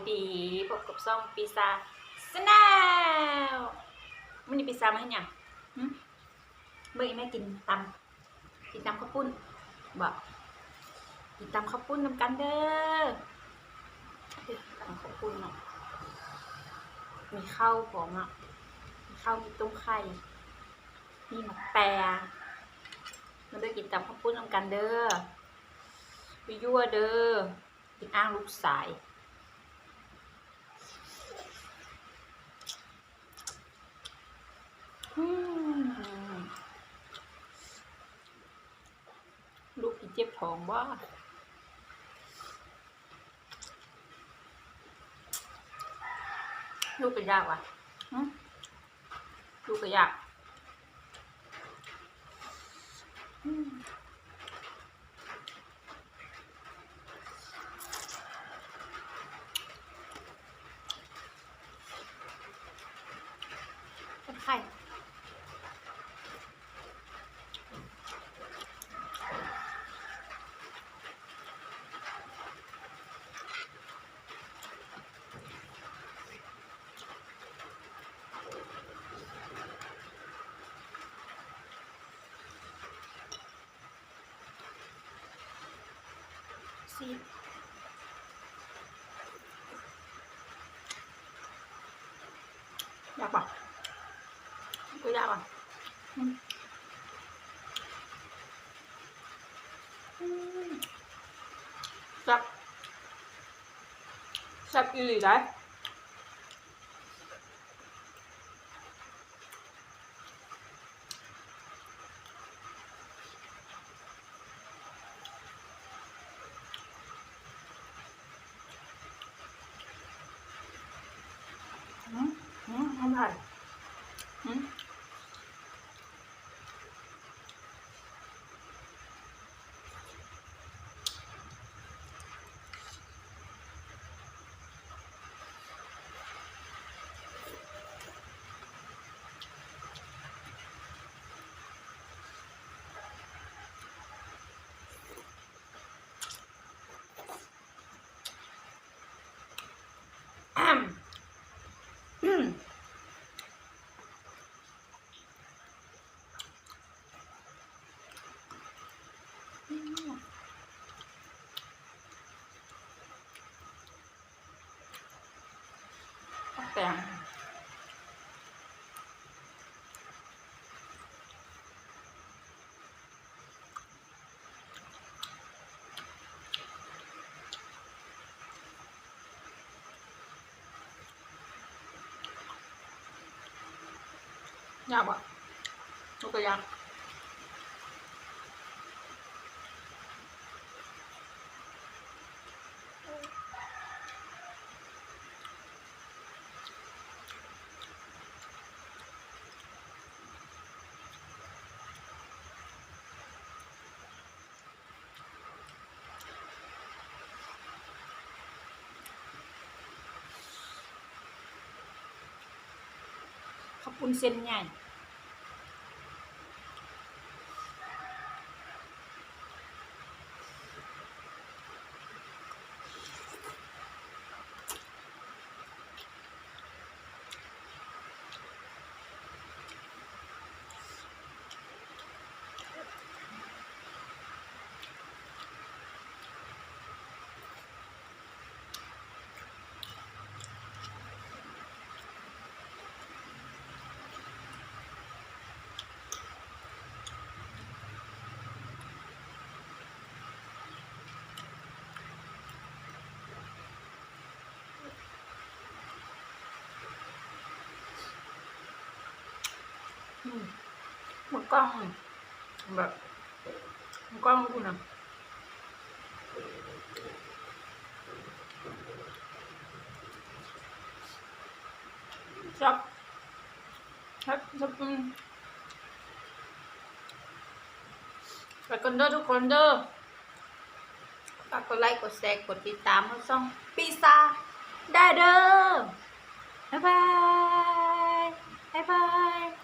ດີ ພົບກັບຊ່ອງປີຊາແຊນແນວ. ມື້ນີ້ປີຊາມາເຮັດຫຍັງ? ຫຶ? ເບິ່ງອີ່ແມ່ກິນຕຳ ກິນຕຳເຂົ້າປຸ້ນບໍ? ກິນຕຳເຂົ້າປຸ້ນນຳກັນເດີ. ຕຳເຂົ້າປຸ້ນເນາະ ມີເຂົ້າພ້ອມເນາະ ມີເຂົ້າ ມີຕົ້ມໄຂ່ ມີໝາກແຕງ. ມາເດີ ກິນຕຳເຂົ້າປຸ້ນນຳກັນເດີ. ໄປຍົວເດີ ກິນອ່າງລູກຊາຍ. ອືມ ລູກຊິເຈັບທ້ອງບໍ່? ລູກກໍຢາກວ່າ ຫຶ? ລູກກໍຢາກ ອືມ. ເປັນໄຂ່ ຊີມ ຢາກບໍ່? ກໍຢາກອ່ະ ອືມ ອືມ ແຊບ ແຊບອີ່ຫຼີໄດ໋. ອືມ ອືມ ນ້ຳລາຍ ອືມ. ແຕງ ຢາກບໍ່? ລູກກໍຢາກ. ເຂົ້າປຸ້ນເສັ້ນໃຫຍ່. ອືມ ໝາກກ້ອງ ແບບ ໝາກກ້ອງພຸ້ນນະ ແຊບ ແຊບ ແຊບ ອືມ. ໄປກ່ອນເດີທຸກຄົນເດີ. ຝາກກົດໄລ ກົດແຊ ກົດຕິດຕາມໃຫ້ຊ່ອງປີຊາແດ່ເດີ. ບາຍບາຍ ບາຍບາຍ.